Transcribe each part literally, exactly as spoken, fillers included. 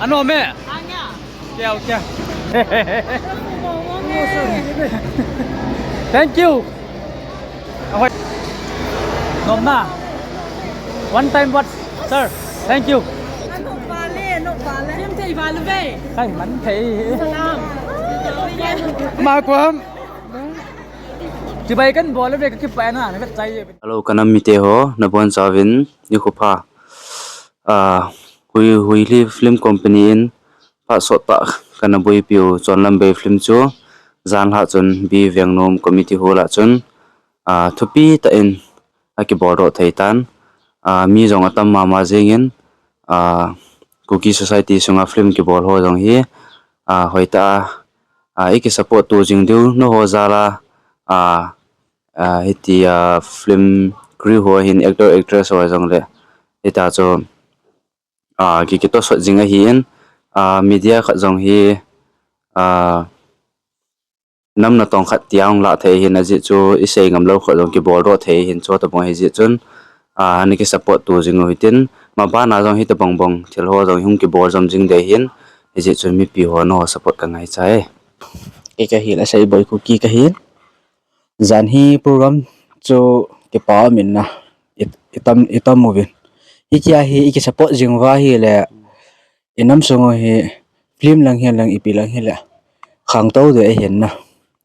No me. Kya, kya? Thank you. Ahoi. Nom na. One time what, sir? Thank you. Kai man thei. Ma kuam. Chibai kan bol ve ka kipah na, na vet chai. Hello, ka nam mite ho, nabonchauvin nikho pha. Ah, Hui, Huili Film Company in phat sot tah kana boipiu Chonlambei film chu jan lha chun B Vengnom Committee Hall a chun, ah, thupi tah in akiboldoh thei tan. Ah, mi jong atam mama jingin, ah, Kuki Society sunga film kibol ho jong hi, ah, hoitah a, ah, iki support to jing diu, nangho jal a, ah, ah, hiti, ah, film crew ho hin actor actress ho jong le, hita chu, ah, ki, kitosot jing ahin, ah, media khat jong hi, ah, nam natong khat tiang lah thei hin ajeh chu isei ngam lou khat jong kiboldoh thei hin chu tabang hi jeh chun, ah, niki support to jing u hitin, maban a jong hitabang bang thil ho jong hung kibol jom jing ding hin, hijeh chun mipi ho nangho support ka ngaicha e. Kei ka hi la Seiboi Kuki ka hin. Jan hi program chu kipa um in na, i, itam, itam uvin. Hitia hi iki support jing uva ahile, inam sung u hi film lang hi lang ipi lang hile, khangtou ding ahin na.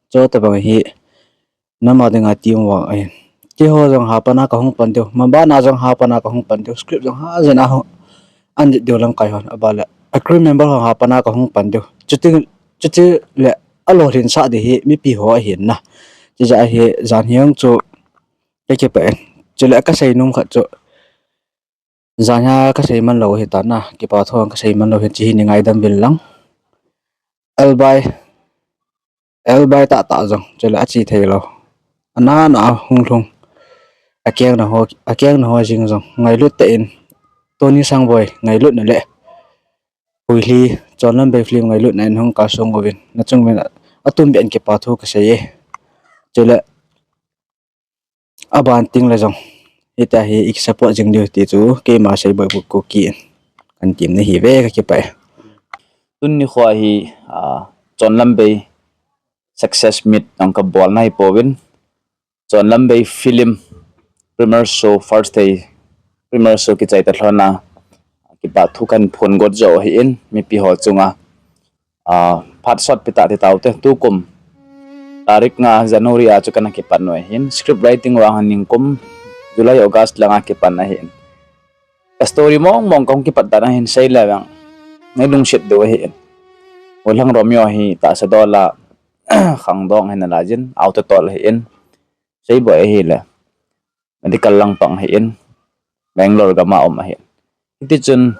Chutabang hi, nam a dinga team work ahin. Keiho jong hapan a kahung pan diu, maban a jong hapan a kahung pan diu, script jong hajan a hung, an dit diu lamkai hon, aban le, a crew member ho hapan a kahung pan diu. Chuti, chuti le, alolhinsah ding hi mipi ho ahin na. Chijeh a hi jan hi jong chu kakipah in. Chule kasei nom khat chu, jan hi kasei man lou hitan na, kipa thu kasei man lou hi, hiche hi nei ngaidam uvin lang. Elbai, elbai tahtah jong, chule ache thei lou, ana na hung lhung, akeng na ho, akeng na ho jing jong ngailut tah in, Tony Sangboi ngailutna le Huili Chonlambei film ngailutna in hung kalsong uvin, nachung uvin atum beh in kipa thu kasei e. Chule aban teng le jong, hitia hi iki support jing diu ti chu keima Seiboi Kuki in kahin temna ahi ve, kakipah e. Tuni nikho hi, ah, Chonlambei Success Meet jong kabol nahi pouvin, Chonlambei film premiere show, first day premiere show kichai ta lhon a, kipa thu kahin phon got joh ahin, mipi ho chunga, ah, phat sot pi tah ti taute, tukum tarik nga January a chu kana kipat u ahin, script writing vang hin nikum July, August langa kipan ahin. Ka story mong mong kahung kipat dan ahin, sei le vang nei lungset diu ahin. Ulhang Romeo hi tahsa dol a khangdong ahin, alaijin auto tol ahin, Seiboi ahile medical lang pang ahin, Bangalore gam a um ahin. Hiti chun,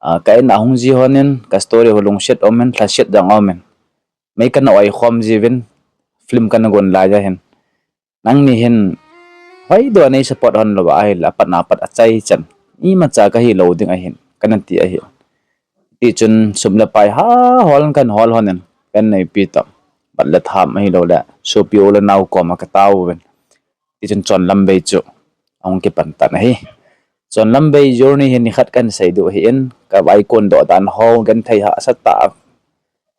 ah, ka in a hung ji hon in, ka story ho lungset um in, lhaset jong um in, mei kana oi khom jiuvin, film kana gon lai ahin. Nangni hin hoidoh a nei support hon lou va ahile, apat na pat achai chan, imacha kahi lou ding ahin, kana ti ahi. Ti chun sum le pai ha hol kan hol hon in, kan neipi toh, bat le tham ahilou le sopi u le nao koma katao uvin. Ti chun Chonlambei chu ahung kipan tan ahi. Chonlambei journey hi nikhat kahin sei diu ahin, ka vaikon doh dan ho, genthei hahsa tah a,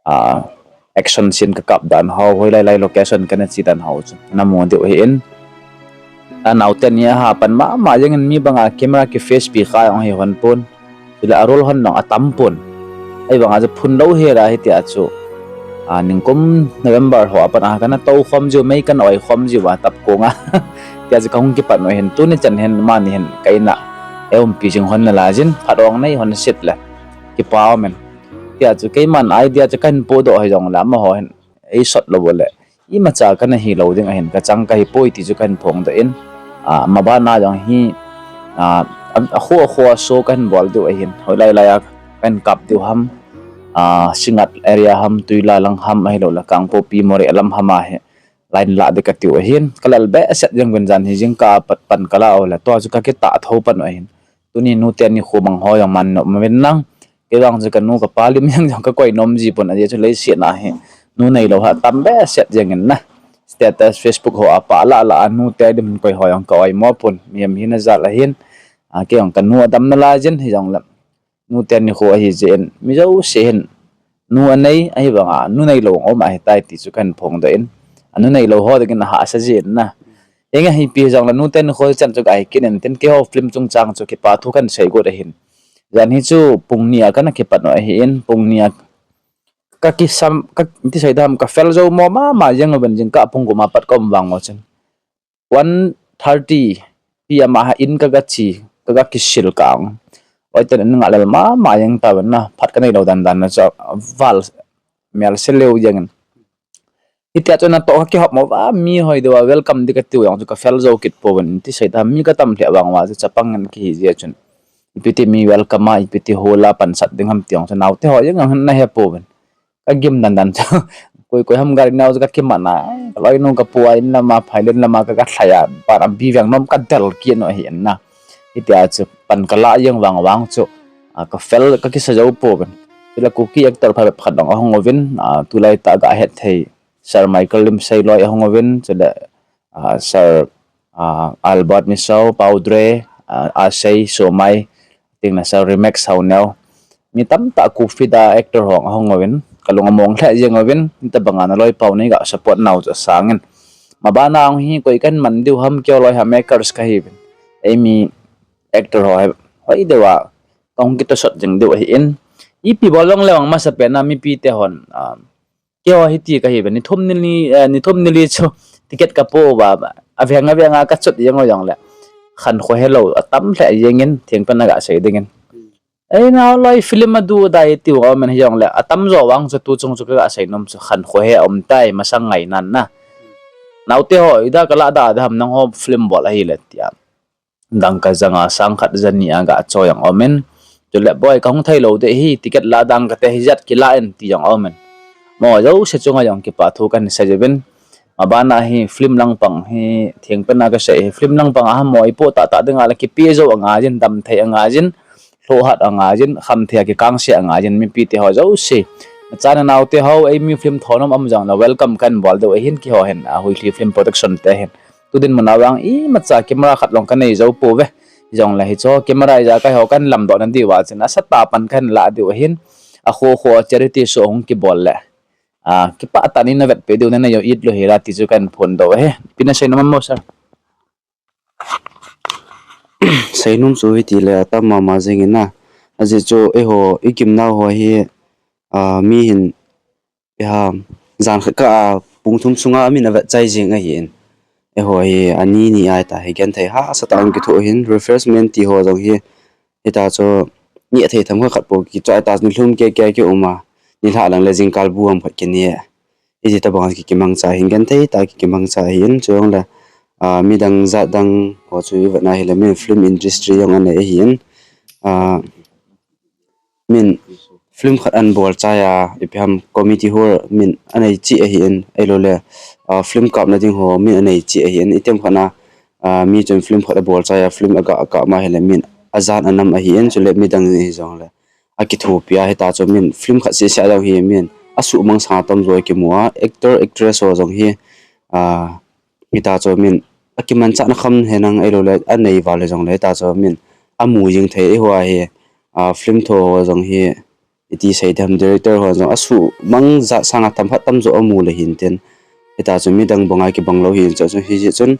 ah, action scene kakap dan ho, hoilai lai location kana che dan ho chu namu diu ahin. Anaote ni a hapan mama jeng in, mi banga camera ki face pi kha jong ahi hon pon. Chule a role hon jong atam pon. Ahivanga chu phun lou hel a hitia chu, ah, nikum November ho a pat a kana tou khom jiu, mei kana oi khom jiu a tap kong a. Tia chu kahung kipan u ahin, tuni chan hin amani hin ka in a eiumpi jing hon nalaijin, phat ong nei hon set le kipa um in. Tia chu keiman idea chu kahin podoh hijongle, amaho hin eisot lou u le, imacha kana hi lou ding ahin, kachang kahi poi ti chu kahin phongdoh in, ah, maban a jong hi, ah, a, akho akho a show kahin bol diu ahin, hoilai lai a kahin kap diu ham, ah, Singngat area ham, Tuila lang ham, ahilou le Kangpokpi Moreh lam ham a hi line lah ding katiu ahin, kalal behseh jeng uvin, jan hi jingkah a pat pan kala u le, tua chu kakitah tho pan u ahin. Tuni nute nikho mang ho jong man nom uvin lang. Kei vang chu kanu kapa lim jeng jong kakoi nom ji pon, ajeh chu leiset a hi nu neilou ho atam behseh jeng in na. Status, Facebook ho a pah lah lah a nute lim koi ho jong ka oimo pon. Mihem hina jal ahin. Ah, kei jong kanu adam nalaijin hijongle, nute nikho ahi jeh in, mi jouse hin nu anei, ahivanga nu neilou um ahitai ti chu kahin phongdoh in, anu neilou ho dingin ahahsa jin na. Hinge hipi jongle nute nikho chan chu gahi kit in tin, keiho film chungchang chu kipa thu kahin sei got ahin. Jan hi chu pung ni a kana kipat u ahin, pung ni a kakisam, ka, iti sei dam, kafel jou mo mama jeng uvin, jingkah pung gup a pat kaum vang u chun, one thirty P M a in kagache, kaga kisil kang. Oi, ten in ngahlel mama jeng tauvin na, phat kaneilou dandan na chu, val melse leu jengin. Hitia chu natoh kakihop mo uva, mi hoi deuva welcome ding katiu jong chu kafel jou kit pouvin, iti sei dam, mi katam lheh vang uva chu chapang in kihi jeh chun, ipiti mi welcome a, ipiti hol a pansat ding ham ti jong chu naote ho jeng jong hin nahe pouvin. Kagim dandan chu, koi koi ham gari neo chu kakimat na, kaloinu kapu a in lama, phailen lama ka, kalhai a, pan a bi veng nom kadel kit u ahi in na. Hitia chu pan kalah jeng vang vang chu, a, kafel, kakisa jou pouvin. Chule Kuki actor phabep khat jong ahung uvin, a, tulai tah gahet thei Sir Michael Limseiloi ahung uvin, chule, a, Sir, a, Albert Misao, Paudre, a, Asei Somai, tingna Sir Remax Haoneo. Mi tamtah Kuki a actor ho ahung uvin, kalung among lheh jeng uvin, hitobanga naloipau neiga support nau chu asangin. Mabana hung hi koi kahin man diu ham, keiho loi ha makers kahiuvin. Eimi actor ho hi hoi deuva kahung kitosot jeng diu ahin. Ipi bol jongle vang masapen a mipite hon, a, keiho hiti kahiuvin, ni thum ni li, eh, ni thum ni li chu ticket kapo uva, aveng aveng a kachot jeng u jongle khankho helou atam lheh jengin, thengpen a gasei dingin. Ei, nao loi film adu dai tiu amen hijongle, atamjo vang chu tuchung chu kagasei nom chu khankho he aum tai, masang ngainan na. Naote ho, ida kalah da dam, nangho film bol ahile tia dangka janga sang khat jani a gacho jong aumin. Chule boi, kahung theilou ding ahi, ticket lah dang kate, hijat kilah in ti jong aumin. Mo jouse chunga jong kipa thu kahin sei uvin. Mabana hi film langpang hi, thengpen a kasei hi, film langpang a ham mo, ipoh tahtah dinga le kipe jou angaijin, damthei angaijin, lhohat angaijin, khamthei a kikangse angaijin, mipite ho jouse, nachate naote ho, eimi film thonnom um jongle welcome kahin bol diu ahin, keiho hin, a, Huilhi Film Production te hin. Tu dinmun a vang imacha camera khat jong kanei jou pouve. Hijongle hiche camera ija keiho kahin lamdoh na diuva chun asatah a pan kahin lah diu ahin, akho kho charity show hung kibol le, a, kipah tah in navetpeh diu nanei u itlou hela ti chu kahin phongdoh ahi. Ipi nasei nom am mo sir? Seinom chu hitile atam mama jengin na. Ajeh chu eiho igimnau ho hi, a, mi hin, iha, jan khat kah a pung thum sunga min avet chai jeng ahin. Eiho hi ani ni ahitai, genthei hahsatah a hung kithoh ahin, refreshment ti ho jong hi, hita chu neh thei tham khat khat pou kichai ta, nilhum keke kium a, nilhah lang le jingkal bu ham khat kine. Hiti tobang a ki, kimangcha ahin, genthei tah a ki, kimangcha ahin, chujongle, a, midang jat dang ho chu ivet na hile min film industry jong anei ahin, a, min film khat ahin bol chai a, ipi ham committee hall min anei cheh ahin, ahiloule, a, film kapna ding ho min anei cheh ahin, item khat na, a, mi chun film khat abol chai a, film aga kap ma hile min ajan anam ahin, chule midang hijongle akithopi a, hita chu min film khat sehseh a jong hi min asuhmang sanga tamjo kimu a, actor actress ho jong hi, a, hita chu min akimanchahna kham henlang ahiloule anei val hijongle hita chu min amu jing thei, eiho a hi, a, film tho ho jong hi, iti sei ding ham, director ho jong asuhmang jat sanga tam khat tamjo amu le hintin, hita chu midang banga kibang lou hin chu, chu hijeh chun,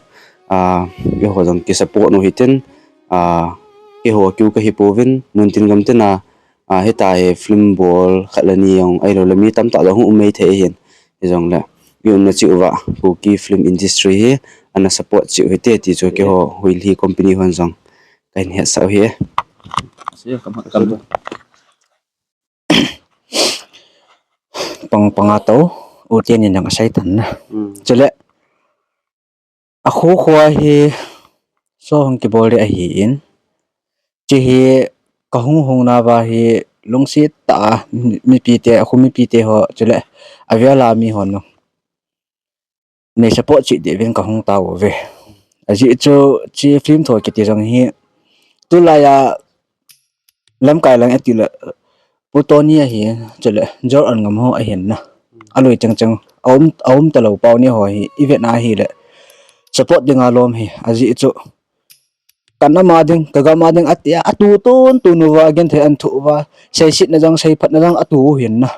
a, eiho jong kisupport u hitin, a, keiho kiu kahi pouvin, muntin gamtin a, a, hita hi film bol khat le ni jong ahiloule mi tamtah jong hung um mai thei ahin, hijongle iumna cheh uva Kuki film industry hi ana support cheh u hite ti chu keiho Huilhi company hon jong kahin hetsah u ahi. Pang panga tou, u teni nang asei tan na. Chule, akho kho hi show hung kibol ding ahin, hiche hi kahung hung nauva hi lungset tah a mipite, akho mipite ho, chule avel a mi hon jong nei support cheh diuvin kahung taouve. Ajeh chu hiche film tho kiti jong hi, tulai a lamkai lang itile, Pu Tony ahi, chule Jor Angam ho ahin na. Aloi cheng cheng aum, aum talou pau ni ho hi ivet na hile support dinga lom ahi, ajeh chu Ka nam a ding, ka gam a ding, ati a, atu tun tun uva, genthei ahin thoh uva, seisetna jong, seiphatna jong atu u ahin na.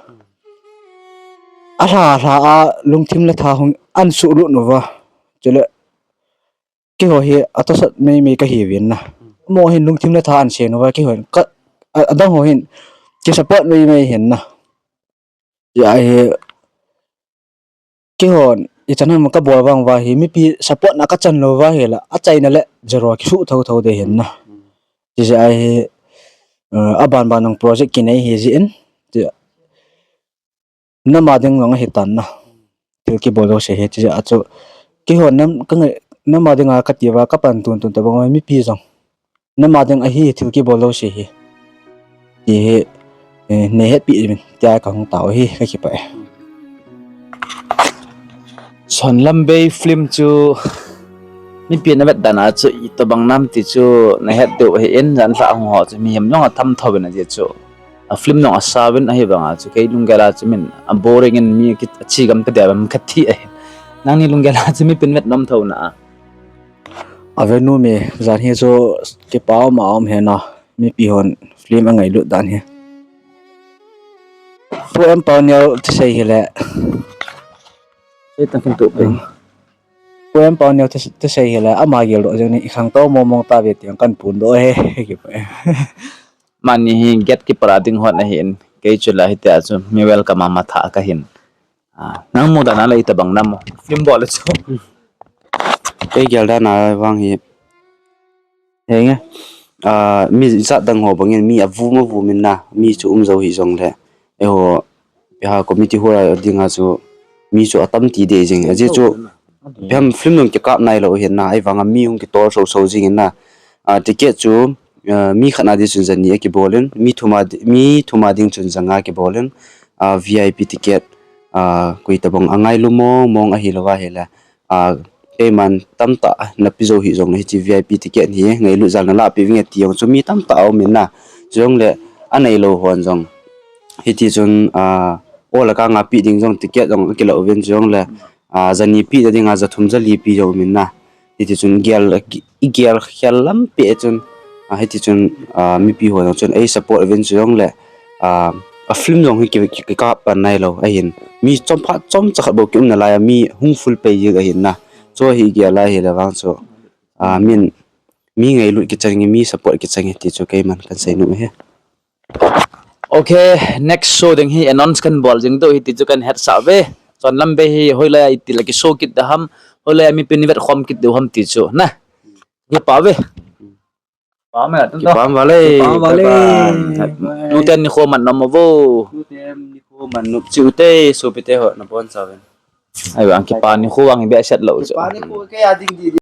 Alha, lha a, lungthim le tha hung ahin suhlut uva. Chule, keiho hi, atosot meimei kahi uvin na. Amaho hin lungthim le tha ahin seng uva, keiho hin, ka, a, adang ho hin, kisupport meimei ahin na. Hijeh a hi, keihon, ichan ham kabol vang uva hi, mipi support na kachan lou uva hi la, achaina le zero kisuh thotho ding ahin na. Hijeh a hi, eh, aban ban jong project kinei ahi jeh in, ti, nam a ding jong ahi tan na. Thil kibol jouse hi, hijeh a chu, keihon nam, ka ngai, nam a dinga kati uva, kapan tun tun tabang uva, mipi jong. Nam a ding ahi, thil kibol jouse hi. Ti hi, eh, nei hetpi uvin, tia kahung tao hi, kakipah e. Sonlambei film chu, mipi navet dan a chu, itobang nam ti chu, nahet diu ahin, janlhah hung ho chu, mihem jong atam tho uvin ajeh chu. A film jong asa uvin ahivang a chu, kei lunggel a chu min, a boring in mi ki, achigam ta dia bam kati ahin. Nangni lunggel a chu, mipin vet nom tho na a. Ave nom e, jan hi chu kipa um a um ahi na, mipi hon film angailut dan hi. Pu M Pauneo thusei hile. Sei tang khin tu pe. Pu M Pauneo thu-, thusei hile, ama geldoh jeng ni, ikhangtou mong mong tave ti jong kahin phondoh e, kipah e. Amani hi gatekeeper a ding hon ahin, kei chu la hitia chu, mi welcome a matha kahin. Ah, nang mu dan a le itobang nam mo. Film bol le chu. Kei gel dan a vang hi. Henge. Ah, mi jat dang ho bangin mi avum avum in na, mi chu um jou hih jongle. Eiho, ipi ham committee ho a dinga chu, mi chu atam ti deh jeng. Ajeh chu, ipi ham film jong kikap nailou ahin na, ahivang a mi hung kitol sou sou jeng in na. Ah, ticket chu, ah, mi khat na ding chun jani akibol in, mi thum a di-, mi thum a ding chun janga akibol in, ah, V I P ticket, ah, koi tabang angailu mong mong ahilou va hile, ah, keiman tamtah nape jou hih jongle hiche V I P ticket hi ngailut jal nalah peh vinge ti jong chu mi tamtah aum in na, chujongle aneilou hon jong. Hiti chun, ah, ol a kanga pe ding jong ticket jong akila uvin chujongle, ah, jani pe na dinga jathum jali pe jong um in na. Hiti chun gel, igel khel lam pe chun, ah, hiti chun, ah, mipi ho jong chun ei support uvin chujongle, ah, a film jong hi ki, ki, kikap pan nailou ahin. Mi chom phat chomcha khat bou kium nalai a mi hung full pei jeng ahin na. Chu hi gel a hile vang chu, ah, min, mi ngailut kichan nge, mi support kichan nge ti chu keiman kahin sei nom e. Okay, next show ding hi announce kahin bol jing diu ahi ti chu kahin hetsah uve. Sonlambei hi hoilai a itil a kishow kit ding ham, hoilai a mipin ivet khom kit diu ham ti chu na. Kipah uve. Kipah uve. Kipah uve le. Kipah uve le. Bye bye. Nute nikho man nom uvo. Nute nikho man nom. Chute, sopite ho nabonchauvin. Ahivang kipah nikho vang hi behseh lou chu. Kipah nikho kei a ding di.